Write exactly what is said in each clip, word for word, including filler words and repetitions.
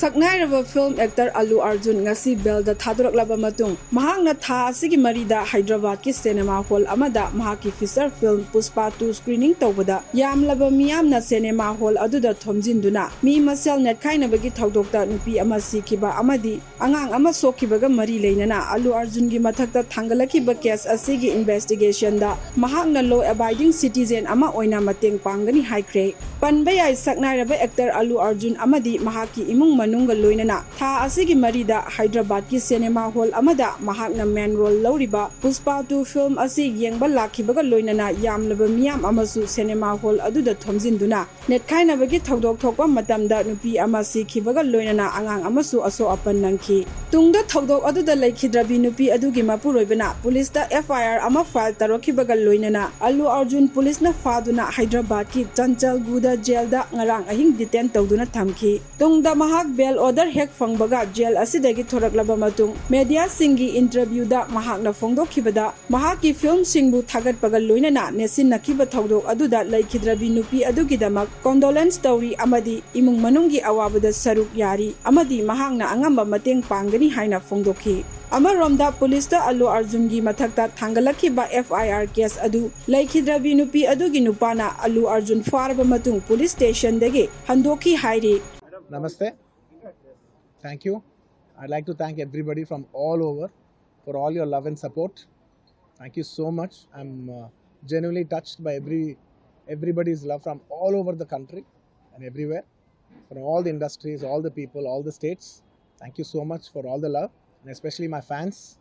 ꯁꯛꯅꯥꯏꯔꯕ film actor ꯑꯜꯂꯨ ꯑꯔꯖꯨꯟ ꯉꯁꯤ ꯕꯦꯜꯗ ꯊꯥꯗꯣꯔꯛꯂꯕ ꯃꯇꯨꯡ, ꯃꯍꯥꯛꯅ ꯊꯥ ꯑꯁꯤꯒꯤ ꯃꯔꯤꯗ ꯍꯥꯏꯗ꯭ꯔꯕꯥꯗꯀꯤ ꯁꯤꯅꯦꯃꯥ ꯍꯣꯜ ꯑꯃꯗ ꯃꯍꯥꯛꯀꯤ ꯐꯤꯆꯔ ꯐꯤꯜꯝ ꯄꯨꯁꯄꯥ ꯇꯨ ꯁ꯭ꯀ꯭ꯔꯤꯅꯤꯡ ꯇꯧꯕꯗ ꯌꯥꯝꯂꯕ ꯃꯤꯌꯥꯝꯅ ꯁꯤꯅꯦꯃꯥ ꯍꯣꯜ ꯑꯗꯨꯗ ꯊꯣꯝꯖꯤꯟꯗꯨꯅ ꯃꯤ ꯃꯁꯦꯜ ꯅꯦꯠꯈꯥꯏꯅꯕꯒꯤ ꯊꯧꯗꯣꯛꯇ ꯅꯨꯄꯤ ꯑꯃ ꯁꯤꯈꯤꯕ ꯑꯃꯗꯤ ꯑꯉꯥꯡ ꯑꯃ ꯁꯣꯛꯈꯤꯕꯒ ꯃꯔꯤ ꯂꯩꯅꯅ ꯑꯜꯂꯨ ꯑꯔꯖꯨꯟꯒꯤ ꯃꯊꯛꯇ ꯊꯥꯡꯒꯠꯂꯛꯈꯤꯕ ꯀꯦꯁ ꯑꯁꯤꯒꯤ ꯏꯟꯚꯦꯁꯇꯤꯒꯦꯁꯟꯗ ꯃꯍꯥꯛꯅ ꯂꯣ ꯑꯦꯕꯥꯏꯗꯤꯡ ꯁꯤꯇꯤꯖꯦꯟ ꯑꯃ ꯑꯣꯏꯅ ꯃꯇꯦꯡ ꯄꯥꯡꯒꯅꯤ ꯍꯥꯏꯈ꯭ꯔꯦ꯫ ꯄꯟꯕ ꯌꯥꯏ, ꯁꯛꯅꯥꯏꯔꯕ ꯑꯦꯛꯇꯔ ꯑꯜꯂꯨ ꯑꯔꯖꯨꯟ ꯑꯃꯗꯤ ꯃꯍꯥꯛꯀꯤ ꯏꯃꯨꯡ ꯃꯅꯨꯡꯒ ꯂꯣꯏꯅꯅ ꯊꯥ ꯑꯁꯤꯒꯤ ꯃꯔꯤꯗ ꯍꯥꯏꯗ꯭ꯔꯕꯥꯗꯀꯤ ꯁꯤꯅꯦꯃꯥ ꯍꯣꯜ ꯑꯃꯗ ꯃꯍꯥꯛꯅ ꯃꯦꯟ ꯔꯣꯜ ꯂꯧꯔꯤꯕ ꯄꯨꯁꯄꯥ ꯇꯨ ꯐꯤꯜꯝ ꯑꯁꯤ ꯌꯦꯡꯕ ꯂꯥꯛꯈꯤꯕꯒ ꯂꯣꯏꯅꯅ ꯌꯥꯝꯂꯕ ꯃꯤꯌꯥꯝ ꯑꯃꯁꯨ ꯁꯤꯅꯦꯃꯥ ꯍꯣꯜ ꯑꯗꯨꯗ ꯊꯣꯝꯖꯤꯟꯗꯨꯅ ꯅꯦꯠꯈꯥꯏꯅꯕꯒꯤ ꯊꯧꯗꯣꯛ ꯊꯣꯛꯄ ꯃꯇꯝꯗ ꯅꯨꯄꯤ ꯑꯃ ꯁꯤꯈꯤꯕꯒ ꯂꯣꯏꯅꯅ ꯑꯉꯥꯡ ꯑꯃꯁꯨ ꯑꯁꯣꯛ ꯑꯄꯟ ꯅꯪꯈꯤ꯫ ꯇꯨꯡꯗ ꯊꯧꯗꯣꯛ ꯑꯗꯨꯗ ꯂꯩꯈꯤꯗ꯭ꯔꯕꯤ ꯅꯨꯄꯤ ꯑꯗꯨꯒꯤ ꯃꯄꯨꯔꯣꯏꯕꯅ ꯄꯨꯂꯤꯁꯇ ꯑꯦꯐ ꯑꯥꯏ ꯑꯥꯔ ꯑꯃ ꯐꯥꯏꯜ ꯇꯧꯔꯛꯈꯤꯕꯒ ꯂꯣꯏꯅꯅ ꯑꯜꯂꯨ ꯑꯔꯖꯨꯟ ꯄꯨꯂꯤꯁꯅ ꯐꯥꯗꯨꯅ ꯍꯥꯏꯗ꯭ꯔꯕꯥꯗꯀꯤ ꯆꯟꯆꯜꯒꯨꯗ ꯖꯦꯜꯗ ꯉꯔꯥꯡ ꯑꯍꯤꯡ ꯗꯤꯇꯦꯟ ꯇꯧꯗꯨꯅ ꯊꯝꯈꯤ꯫ ꯇꯨꯡꯗ ꯃꯍꯥꯛ ꯕꯦꯜ ꯑꯣꯔꯗꯔ ꯍꯦꯛ ꯐꯪꯕꯒ ꯖꯦꯜ ꯑꯁꯤꯗꯒꯤ ꯊꯣꯔꯛꯂꯕ ꯃꯇꯨꯡ ꯃꯦꯗꯤꯌꯥꯁꯤꯡꯒꯤ ꯏꯟꯇꯔꯚ꯭ꯌꯨꯗ ꯃꯍꯥꯛꯅ ꯐꯣꯡꯗꯣꯛꯈꯤꯕꯗ ꯃꯍꯥꯛꯀꯤ ꯐꯤꯜꯝꯁꯤꯡꯕꯨ ꯊꯥꯒꯠꯄꯒ ꯂꯣꯏꯅꯅ ꯅꯦꯠꯁꯤꯟꯅꯈꯤꯕ ꯊꯧꯗꯣꯛ ꯑꯗꯨꯗ ꯂꯩꯈꯤꯗ꯭ꯔꯕꯤ ꯅꯨꯄꯤ ꯑꯗꯨꯒꯤꯗꯃꯛ ꯀꯣꯟꯗꯣꯂꯦꯟꯁ ꯇꯧꯔꯤ ꯑꯃꯗꯤ ꯏꯃꯨꯡ ꯃꯅꯨꯡꯒꯤ ꯑꯋꯥꯕꯗ ꯁꯔꯨꯛ ꯌꯥꯔꯤ ꯑꯃꯗꯤ ꯃꯍꯥꯛꯅ ꯑꯉꯝꯕ ꯃꯇꯦꯡ ꯄꯥꯡꯒꯅꯤ ꯍꯥꯏꯅ ꯐꯣꯡꯗꯣꯛꯈꯤ꯫ ꯑꯃꯔꯣꯝꯗ ꯄꯨꯂꯤꯁꯇ ꯑꯜꯂꯨ ꯑꯔꯖꯨꯟꯒꯤ ꯃꯊꯛꯇ ꯊꯥꯡꯒꯠꯂꯛꯈꯤꯕ ꯑꯦꯐ ꯑꯥꯏ ꯑꯥꯔ ꯀꯦꯁ ꯑꯗꯨ ꯂꯩꯈꯤꯗ꯭ꯔꯕꯤ ꯅꯨꯄꯤ ꯑꯗꯨꯒꯤ ꯅꯨꯄꯥꯅ ꯑꯜꯂꯨ ꯑꯔꯖꯨꯟ ꯐꯥꯔꯕ ꯃꯇꯨꯡ ꯄꯨꯂꯤꯁ ꯁ꯭ꯇꯦꯁꯟꯗꯒꯤ ꯍꯟꯗꯣꯛꯈꯤ ꯍꯥꯏꯔꯤ꯫ Namaste. Thank you. I'd like to thank everybody from all over for all your love and support. Thank you so much. I'm uh, genuinely touched by every everybody's love from all over the country and everywhere, from all the industries, all the people, all the states. Thank you so much for all the love, and especially my fans.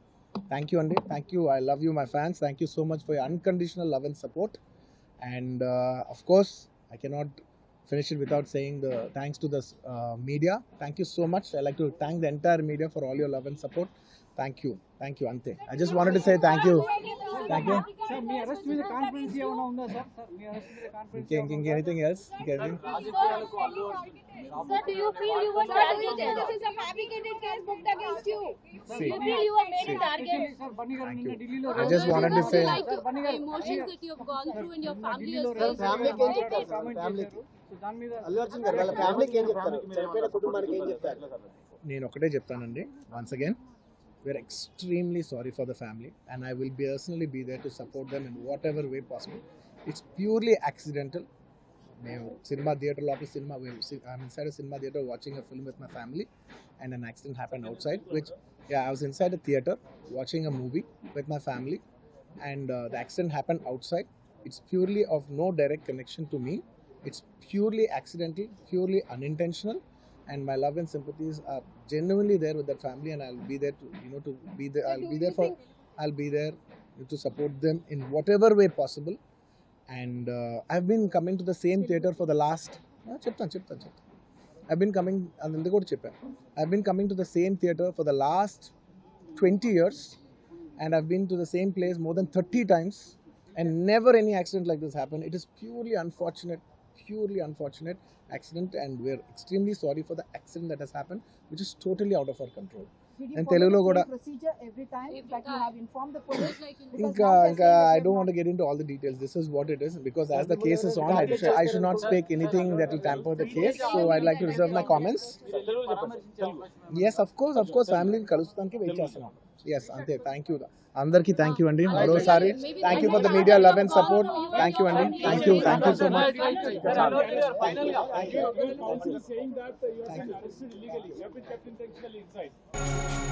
Thank you, Andy. Thank you. I love you, my fans. Thank you so much for your unconditional love and support. And uh, of course, I cannot finish it without saying the thanks to the uh, media. Thank you so much. I'd like to thank the entire media for all your love and support. Thank you. Thank you, Ante. I just wanted to say thank you. Thank you. Sir, me arrest మీద confidence ఏమైనా ఉందా sir? Sir, మీ arrest మీద confidence ఇంకే- ఇంకే- ఇంకే anything else? ఇంకే anything? Sir, do you feel you were targeted? This is a fabricated case booked against you. See, You feel you were made a target? Sir, Bunny గారు Thank నిన్న you. ఢిల్లీలో I just wanted to say. Like sir, Bunny the గారు emotions that you have gone through in your family as ఢిల్లీలో well. Revanth Reddy గారు comment Family. చేశారు. అల్లు అర్జున్ గారు వాళ్ళ ఫ్యామిలీకి ఏం చెప్తారు? చనిపోయిన కుటుంబానికి ఏం చెప్తారు? నేను ఒకటే చెప్తానండి. Once again, we're extremely sorry for the family, and I will personally be there to support them in whatever way possible. It's purely accidental. మేము సినిమా థియేటర్ లోపల cinema I'm inside a cinema theater watching a film with my family, and an accident happened outside, which, yeah, I was inside a theater watching a movie with my family, and uh, the accident happened outside. It's purely of no direct connection to me. It's purely accidental, purely unintentional, and my love and sympathies are genuinely there with that family, and I'll be there to, you know, to be there. I'll be there for, I'll be there to support them in whatever way possible. And uh, I've been coming to the same theater for the last, చెప్తాను చెప్తాను చెప్తాను I've been coming, అది కూడా చెప్పాను. I've been coming to the same theater for the last twenty years, and I've been to the same place more than thirty times, and never any accident like this happened. It is purely unfortunate, purely unfortunate accident, and we're extremely sorry for the accident that has happened, which is totally out of our control. Did you And follow తెలుగులో the కూడా same procedure every time that you have informed the police? Because ఇంకా now they're ఇంకా saying I that don't you want to get into all the details. This is what it is, because as the case is on, I should, I should not speak anything that will tamper the case. So I'd like to reserve my comments. Yes, of course, of course, family కలుస్తానికి wait చేస్తున్నాం. Yes, అంతే. Thank you. అందరికీ thank you అండి మరోసారి. Thank you for the media love and support. Thank you అండి. Thank you, thank you so much. Final, final counsel is saying that uh, you have been arrested illegally. You have been kept intentionally inside.